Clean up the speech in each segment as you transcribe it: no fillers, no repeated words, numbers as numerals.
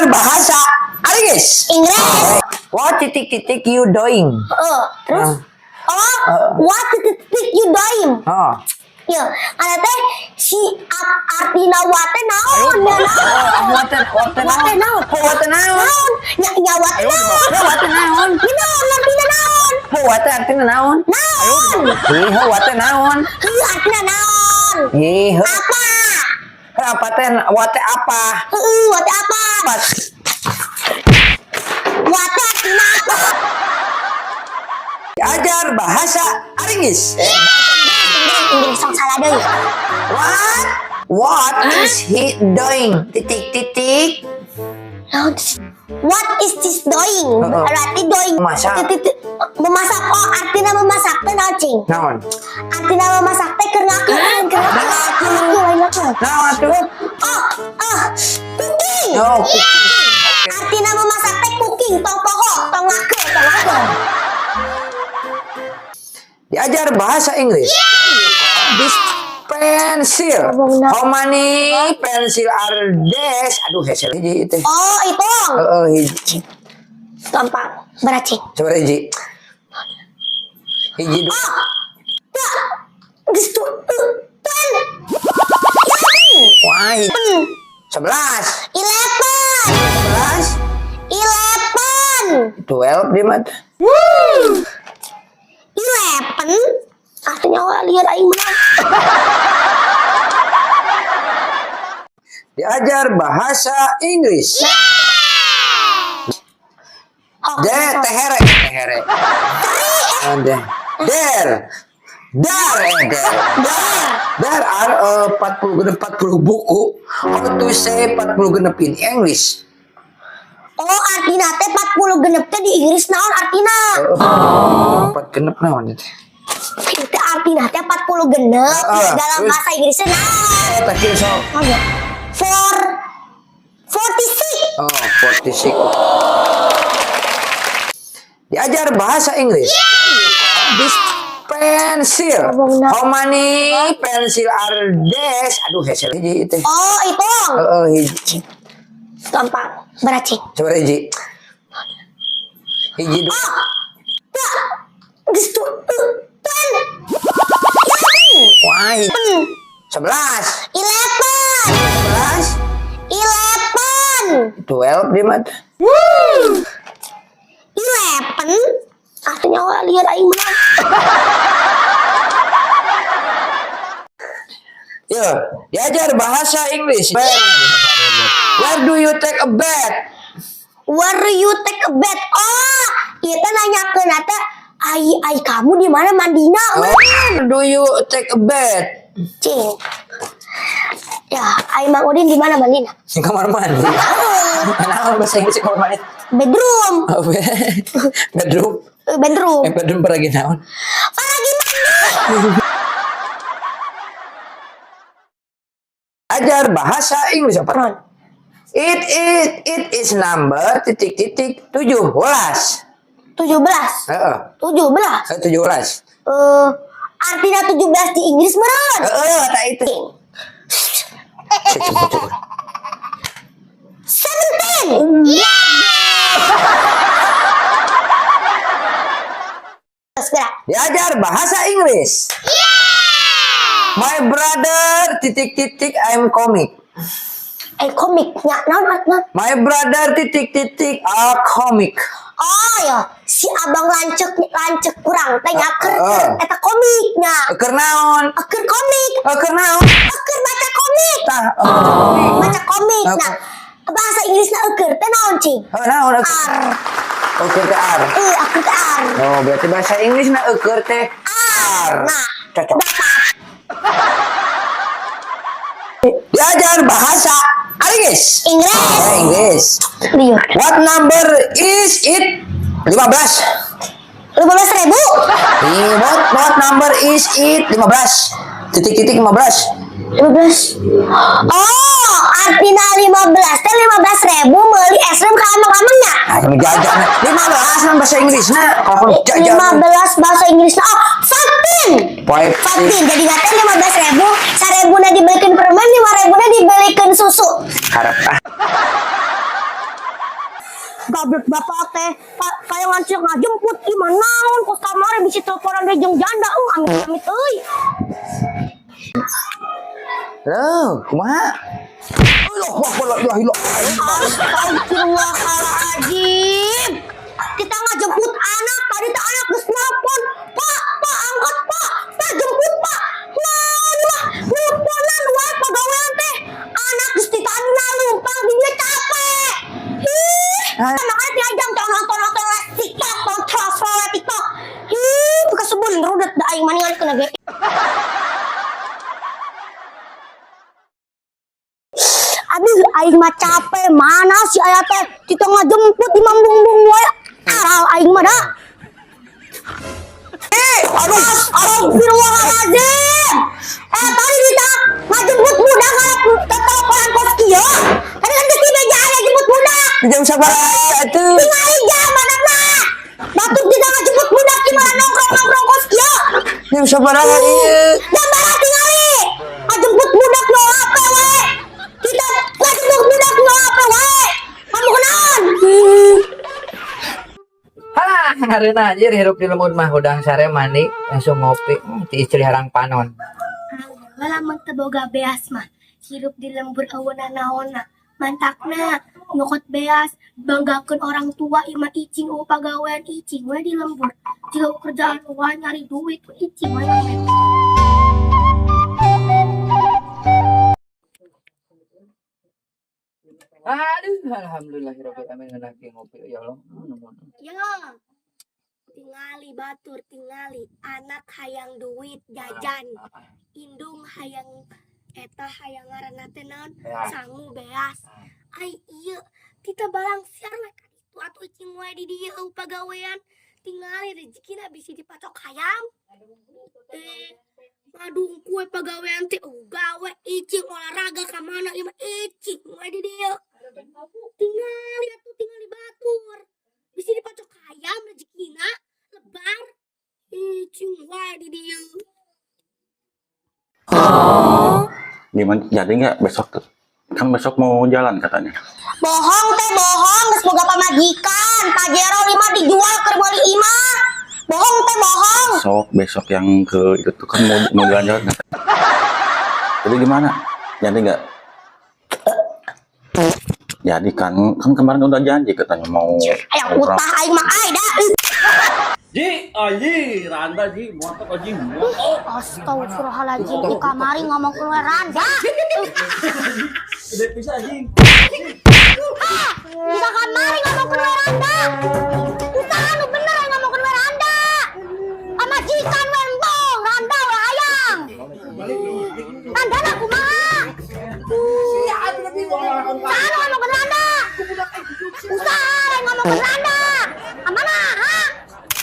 Diajar bahasa Inggris. Inggris. What titik titik you doing? Oh, terus? Oh, what titik titik you doing? Oh. Ya, karena teh si artina what teh naon ya naon. What what? What teh naon? What naon? Naon? Nya nya what teh naon? What naon? Ya naon artina naon? What artinya naon? Naon? Ih, what naon? Heuh, artina naon? Ih, Apa? Apa teh, what teh apa? Heuh, what teh apa? Pas. What teh artina apa? Diajar bahasa Inggris. Inggris, Inggris sok salah deui. What? What is he doing? Titik titik. Naon sih? What is this doing? Heeh. Berarti doing. Memasak. Titik, titik. Memasak. Oh, artinya memasak teh naon, cing? Naon? Artinya memasak teh keur ngakeun, keur ngakeun, lain ngakeun. Naon atuh? Oh, oh, cooking. Oh, cooking. Artinya memasak teh cooking, tong poho, tong ngakeun, tong ngakeun. Diajar bahasa Inggris. This pencil. Ngomongna. How many pencil are there? Aduh, hese hiji teh. Oh, hitung. Heeh, hiji. Gampang. Berat, cing. Coba hiji. Hiji, dua. Oh, dua, geus tu, 10, Wah, hiji. 11. 11, 11. 11, 12 di mata. 11. Artinya wah liar aing mah. Diajar bahasa Inggris. Oh, D tehere tehere. Oh, there. There. There, eh, there. There are 40 genep 40 buku. How to say 40 genep in English? Oh, artina teh 40 genep teh di Inggris naon artina? Oh, 4 genep naon itu? Itu artina teh 40 genep dalam terus? Bahasa Inggrisnya naon? Eh, tak kira sok. Oh, four 46. Oh, 46. Diajar bahasa Inggris. This pencil. Ngomongna. How many pencil are there? Aduh, hese hiji teh. Oh, hitung. Heeh, hiji. Gampang. Berat, cing. Coba hiji. Hiji, dua. Oh, dua, geus tu, 10, Wah, hiji. 11. 11, 11. 11, 12 di mata. 11. Artinya wah liar aing mah. Yo, diajar bahasa Inggris. Where do you take a bath? Where you take a bath? Oh, itu nanyakeun teh ai ai kamu di mana mandina? Where do you take a bath? Cing. Ya, ai Mang Udin di mana mandina? Di kamar mandi. Kenapa bahasa Inggris kamar mandi? Bedroom. Oh, bedroom. Eh, bedroom. Eh, bedroom paragi naon? Paragi mandi. Ajar bahasa Inggris apa? Ron. It is number titik titik 17. 17. Heeh. 17. Eh, 17. Eh, artinya 17 di Inggris meureun. Heeh, tak itu. Coba, coba. 17. Yeah. Segera. Diajar bahasa Inggris. My brother titik titik I'm comic. Eh, komik nya naon naon? My brother titik titik a comic. Oh ya, si abang lancek lancek kurang teh nya keur eta komiknya. Keur naon? Keur komik, Keur naon? Keur baca komik. Tah, komik. Baca komik. Nah, bahasa Inggrisna eueur teh naon, cing? Oh, naon eueur? Ar. Eueur teh ar. Eh, eueur teh ar. Oh, berarti bahasa Inggrisna eueur teh ar. Nah, Cocok. Dapat. Diajar bahasa Inggris. Inggris. Bahasa Inggris. Liur. What number is it? 15. 15 ribu. Ih, what number is it? 15. Titik titik 15. 15. Oh, artinya 15 teh 15 ribu meuli es krim ka amang-amangnya. Ah, yang jajan. 15 nang bahasa Inggrisna. Kalau jajan. 15 bahasa Inggrisnya. Oh, 15. Five. 15. Jadi katanya 15 ribu, 1.000 dibelikan permen, 5.000 dibelikan susu. Harap ah. Gablek bapak teh kayak ngancik ngajemput gimana naon kos kamari bisa teleponan deui jeung janda amit amit euy. Halo, kumaha? Allah, Akbar, la ilaha illallah. Astagfirullahaladzim. Kita ngajemput anak tadi teh anak geus nelpon. Pak, Pak, angkat Pak. Pak jemput Pak. Naon mah nelponan wae pagawean teh. Anak geus ditanya lumpang dia capek. Ih, makanya tiap jam tong nonton nonton lah TikTok, tong transfer lah TikTok. Ih, buka sebun rudet da aing mah ningali kena ge. Aduh, aing mah capek. Mana si ayah teh? Kita ngajemput di mambung-bung wae. Aral aing mah dah. Eh, aduh, astagfirullahaladzim. Eh, tadi kita ngajemput budak ngalap teleponan kos kieu. Tadi kan geus beja aya jemput budak. Jam sabaraha atuh? Tingali jam anakna. Batur kita ngajemput budak gimana nongkrong-nongkrong kos kieu. Jam sabaraha ieu? Jam bara tingali. Ngajemput budak no HP we. Kita ngajemput budak no HP wae. Kamu kenaon? Halah, ngareuna anjir hirup di lembur mah hudang sare mandi langsung ngopi. Ti istri harang panon. Lamun teu boga beas mah hirup di lembur euweuh naonna. Mantakna nyokot beas banggakeun orang tua imah icing euweuh pagawean icing we di lembur. Jika kerjaan wae nyari duit we icing we ngamen. Aduh, alhamdulillahirabbil alamin ngeunah ngopi ya Allah. Nuhun. Ya, tingali batur tingali anak hayang duit jajan indung hayang eta hayang ngaranna teh naon sangu beas ai ieu kita barang siar we ka ditu atuh icing wae di dieu euweuh pagawean tingali rezekina bisi dipacok hayam eh ngadung kue pagawean teh euweuh gawe icing olahraga ka mana ieu mah icing wae di dieu tingali atuh tingali batur bisi dipacok hayam rezekina lebar icing wae di dieu. Gimana? Jadi nggak besok tuh? Kan besok mau jalan katanya. Bohong teh bohong, geus boga pamajikan. Pajero lima dijual ke meuli imah. Bohong teh bohong. Besok, besok yang ke itu tuh kan mau mau jalan-jalan. Jadi gimana? Jadi nggak? Jadi kan kan kemarin udah janji katanya mau Hayang mau utah aing mah ai da. Ji, anjing, randa ji, motor anjing, motor. Astagfirullahaladzim, di kamari ngomong keluar randa. Gede bisa anjing. Bisa kamari ngomong keluar randa. Usaha nu bener yang ngomong keluar randa. Pamajikan we embong, randa we hayang. Randa na kumaha? Usaha nu ngomong ke randa. Usaha yang ngomong ke randa. Amana, ha?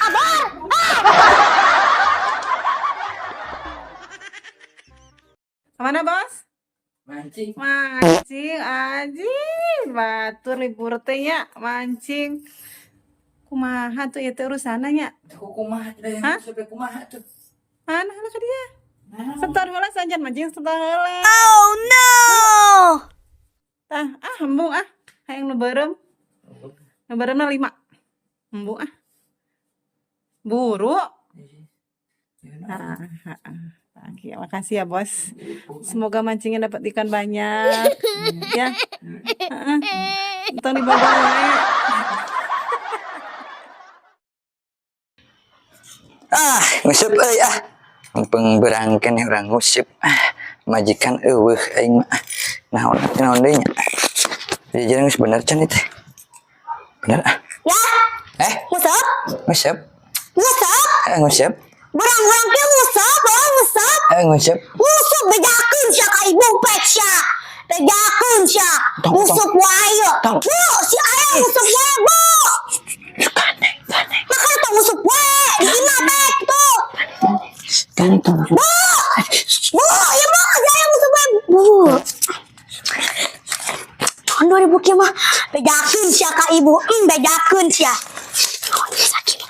Abor, ah! Kemana bos? Mancing. Mancing, anjing, batur libur teh nya, mancing. Kumaha tuh ya teh urusanna nya? Kumaha teh? Hah? Sampai kumaha tuh? Mana heula ka dia? Setor heula sanjan mancing setor heula. Oh no! Tah, ah embung ah. Hayang nu beureum. Nu beureumna 5. Embung ah. Buru. Ah, ah, ah. Oke, makasih ya bos. Semoga mancingnya dapat ikan banyak. Ya. Heeh. Entong dibawa wae. Ah, nguseup euy ah. Mumpung beurang keneh urang nguseup. Ah, majikan euweuh aing mah. Naon naon deui nya. Jadi geus bener can ieu teh. Bener ah. Ya, Eh, nguseup, nguseup. nguseup. Eh, nguseup. Berang-berang ke nguseup, oh nguseup. Eh, nguseup. Nguseup bejakeun sia ka ibu pek sia. Bejakeun sia. Tong, tong. Nguseup wae. Tong. Bu, si ayah nguseup wae, Bu. Gandeng, gandeng. Makanya tong nguseup wae di imah teh tuh. Gandeng tong. Bu. Bu, ya Bu, si ayah nguseup wae. Bu. Tahun 2000 kieu mah bejakeun sia ka ibu. Bejakeun sia. Oh, sakit.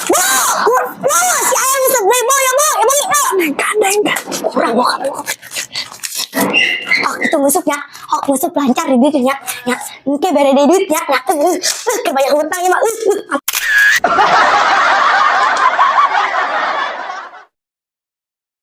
Bu, bu, si ayah nguseup wae, Bu, ya Bu, ya Bu. Gandeng, gandeng. Kurang buka, buka. Oh, itu ngusupnya. Oh, ngusup lancar di bikinnya. Ya, engke bere deui duit ya. Ya, kebanyak hutang ya mah.